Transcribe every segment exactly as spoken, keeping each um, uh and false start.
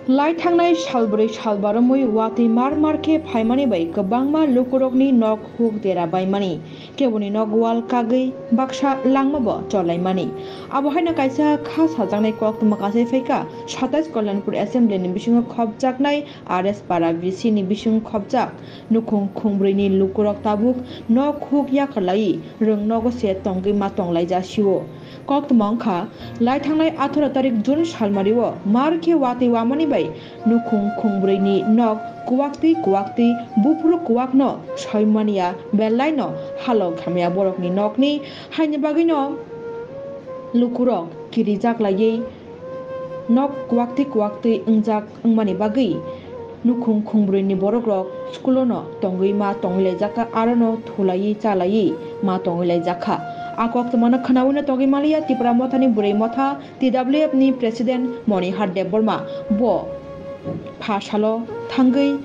Lai thangnai salbrwi salba romwi watwi mar mar khe phaimani bai kwbangma lukurokni nok huk dera baimani, keboni nok wal kagwi baksa langmabo cholaimani. Abo haino kaisa kha sajaknai koktwma kasai phaikha satais Kalyanpur Assembly ni bisingo khopjaknai R S Para V C ni bising khopjak nukhung khungbrwi ni lukurok tabuk nok huk yakarlai rwng nogo se tongwi ma tonglai jasio. Koktwma wngkha, lai thangnai atharo tarik June salmario mar khe watwi wamani bai nukhung khungbrwi ni nok kuwaktwi kuwaktwi buphuru kuwakno soimaniya belaino halok hamya borokni nokni haini bagwino lukurok kirijak laiwi nok kuwaktwi kuwaktwi wngjak wngmani bagwi nukhung khungbrwi ni borok rok school no tongwi ma tongwi laijak kha, aro no thulaiwi chalaiwi ma tongwi laijak kha. A koktwma no khwnawi no tongwi maliya Tipra Motha ni bwrwi motha T W F ni president Monihar Debbarma. Bo pha salo thangwi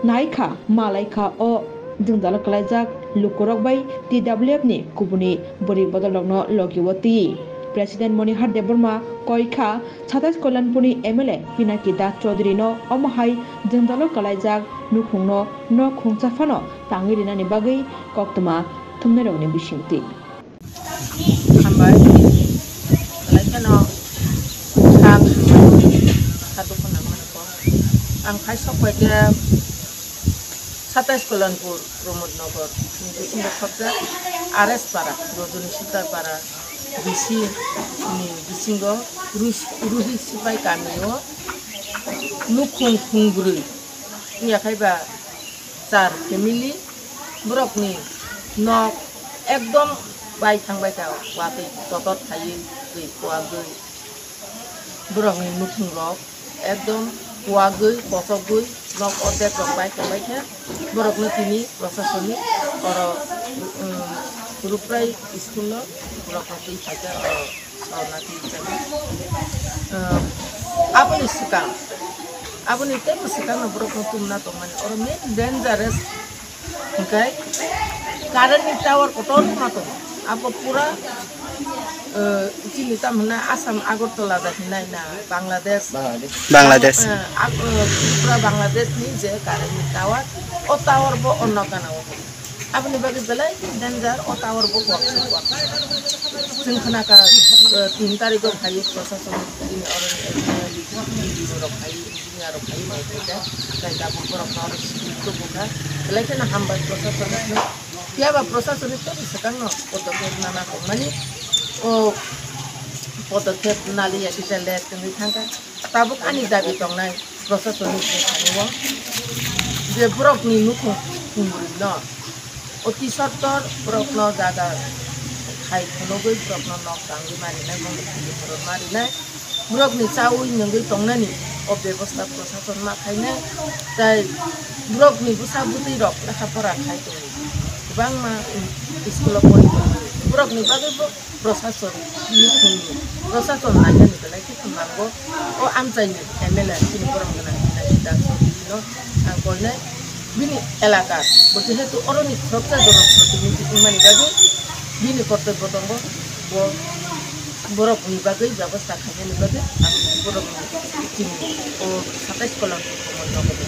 naikha malaikha o jwngjalo kwlaijak lukurok bai T W F ni kubuni bwrwi bodol rokno logi o twi. President Monihar Debbarma koikha satais Kalyanpur ni M L A Pinaki Das Chaudhary no omo hai jwngjalo kwlaijak nukhungno nok khungsa phano tangwi rinani bagwi koktwma thumnairokni bisingtwi. Hambai, belai kheno kha khambai, kha dukhu nangmani kok. Ang khai sok bai khe satais Kalyanpur, Pramod Nagar, ni bisingo khopjak R S Para, Rajani Sudar Para, B C ni bisingo Rus-, Ruhi Sipai kamio nukhung khungbrwi wngya khai ba char family, borokni nok ekdom bai thang bai kha, watwi totot khaiwi twi kuwagwi. Borokni nukhung rok ekdom kuwagwi, kochogwi, nok ordek rok bai tongbai khe, borokno tini prosasonik oro, um, Ruprai school-o borokno twi phai khe oro, oro na twi chai. Um, aboni swkang, aboni teibo swkangno borokno tumna tongmani oro main dangerous. Hwnkhe current ni tower kotor ma tongo. Abo pura, eh, chini tamo hwnna Assam Agartala da hinai na Bangladesh. Bangladesh. Eh, ag-, eh, pura Bangladesh ni je current ni tower. O tower bo onno gana o. Aboni bagwi belai danger o tower bo kuak se kuak. Chwng khna kha, eh, tin tarikh o phaiwi prosason ni oro ni, eh, D D O rok phaiwi. Engineer rok phaiwi naikha, tei tabuk borok no oro simi tubu kha. Belai kheno hambai prosason no. Phiya ba prosason ni tei swkang no podokep nana tongmani. O podokep naliya kisa let wngwi thangkha. Tabuk ani dabi tongnai prosason ni thani o je borok ni nukhung khumrwi no. Oti sottor borokno jaga khai phunugwi borokno nok tangwi marinai, bongni khili borok marinai, borokni chaui nungwi tongnani o bebosta prosason ma khainai, tai borokni bwsa bwtwi rok lekha pora khai tongo, kwbangma school o pori tongo, borokni bagwi bo prosason, nukhungni prosason nainani belai khe nango. O amchaini M L A chini borom gwnang Pinaki Das Chaudhary no ang koinai bini elaka bo jehetu oroni khoroksa jono protinidhi wngmani bagwi bini kortobbo tongo, bo borokni bagwi bebosta khainani bagwi ang borokni chini o satais Kalyanpur Bhawan nogorni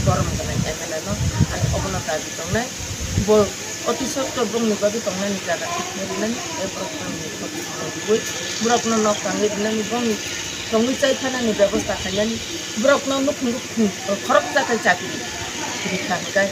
borom gwnang M L A no ang obono dabi tongnai. Bo oti sotto bongni bagwi tongnani jaga thikna rinani, tei borok bongni khoti rwui borokno nok tangwi rinani, bongni tongwi chai thanani bebosta khainani, borokno nukhungo khoroksa khe chakri rikha hwnkhe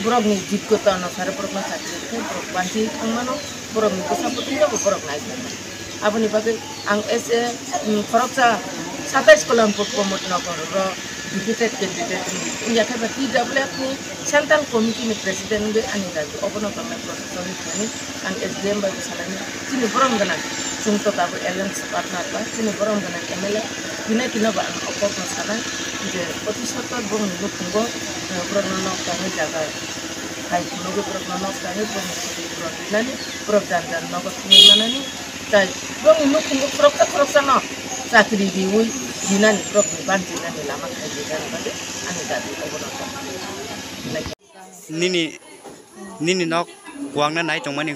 borokni jigota anusare borokno chakri rikhe borok banchi thangmano, borokni bwsa bwtwino bo borok naijakmani. Aboni bagwi ang S A, um, khoroksa satais Kalyanpur Pramod Nagar ro defeated candidate wngya khe ba T W F ni Central Committee ni President wngwi ani dabi obono tongnai prosason ni thani ang S D M bai bo salaini, chini borom gwnang chwng to tabuk alliance partner ba chini borom gwnang M L A Pinaki no bo ang o kokno sanai je oti sottor bongni nukhungo, eh, borokno nok tangwi jaga hai phunugwi borokno nok tangwi bongni khoti borok rinani, borok jan jan nogo thangwi manani. Tai bongni nukhungo khoroksa khoroksa no Chakri riwi rinani borokni banjinani lama khaijak bagwi ani dabi obono tong. Nini, nini nok kuwangna nai tongmani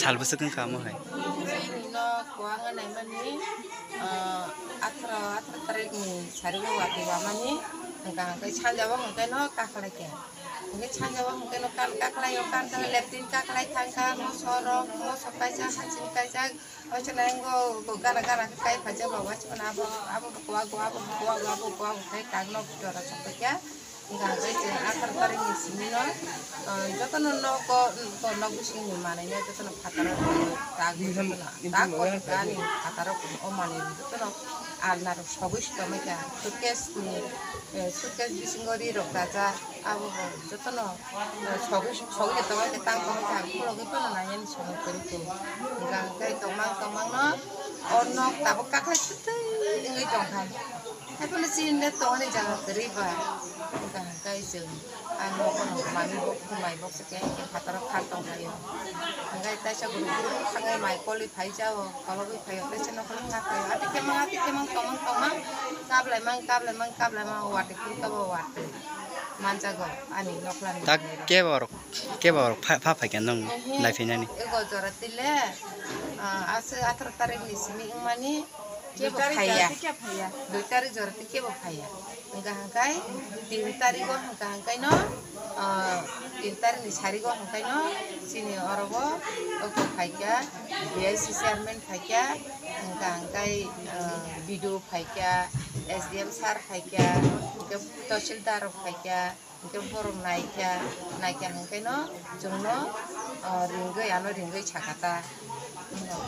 sal bwswk wngkha omo hai? Nini nok kuwangna naimani, ah, atharo, atharo tarikni sarigo watwi wamani, hwnkha hwnkhe sanjabo hwnkhe no kakhlai khe. Hwnkhe sanjabo hwnkhe no kan kakhlai o, kan thang leptin kakhlai thangkha, mosorok, mosok kaisa, haching kaisa, Waisa nai ngo bo gana gana khe kai phaijak ba waisa mano abo, abo bo kuwago, abo bo kuwago, abo bo kuwago khai kang nok jora chapakya. Hwnkha hwnkhe chwng atharo tarikni simi no, ah, jotono nogo, nok bisingni manwi no jotono phataro tak jotono tak ani phataro o manwi jotono alna rok sogwi sitoma kha suitcase ni, eh, suitcase bisingo ri rok dajak abo bo jotono. Sogwi, sogwi tongma khe tang tongma khe ang khulogwi phano nai ani somoi kwrwi khe. Hwnkha hwnkhe tongmang tongmang no o nok tabuk kaklai swtwi wngwi tongkha. Haiphano chini le tongmani jaga kwrwi ba. Hwnkha hwnkhe chwng a nogo no manwi bo khumai bo se khe phataro kha tongkhaio. Hwnkhe taisa guruk guruk thangwi mai kolwi phai jao, kologwi phaio, taisa nokhorwi kha phaio. Ati khemang, ati khemang tongmang tongmang kaplaimang, kaplaimang, kaplaimang watwi phuru kabo watwi. Manjago ani noklani. Tak kebo rok, kebo rok pha, pha phaikha nung Ehe, naiphinani. Ego jora tile, ah, ase atharo tarikni simi wngmani kebo Dui tarik phaiya. Jora tike phaiya. Dui tarik jora tike bo phaiya. Hwnkha hwnkhe tin tarigo hwnkha hwnkhe no, ah, tin tarikni sarigo hwnkhe no chini orogo oko phaikha, B I C chairman phaikha, hwnkha hwnkhe, ah, B D O phaikha, S D M sir phaikha, hwnkhe tahsildar rok phaikha. Hwnkhe borok naikha, naikha hwnkhe no chwngno, ah, ringwi ano ringwi sakha ta.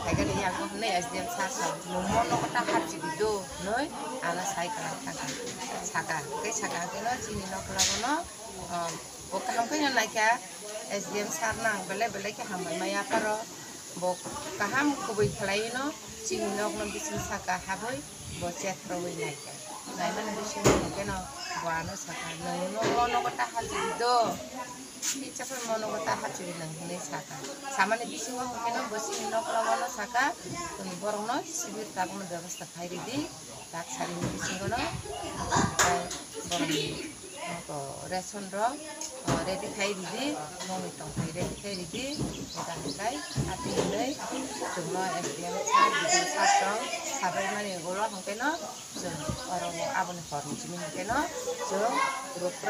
Phaikhe de yago hwnwi S D M sir sa, "Nwng mo nogo ta hapchidi do," hwnwi ano sai kwlai thangkha. Sakha, hwnkhe sakha hwnkhe no chini nokla bono, ah, bo kaham khe no naikha S D M sir nang belai belai khe hambai maya pharo. Bo kaham kubui khlaiwi no chini nokno bising saka habwi bo chet rwui naikha. Naimani bisingo hwnkhe no bo ano sakha, "Nwng mo nogo ta hapchidi do, kicha phai mo nogo ta hapchidi nwng," hwnwi sakha. Samani bisingo hwnkhe no bo chini nokla bono sakha, "Borokno sibir tabukno bebostha khai ridi," tak sarini bisingo no, borokni Oko ration rok, o, ready khai ridi, nongni tongthai ready khai ridi, hwnkha hwnkhe ati hinwi chwngno S D M sir, B D O sir tong sabai mani ulo hwnkhe no chwng oro aboni horni simi hwnkhe no chwng rwpra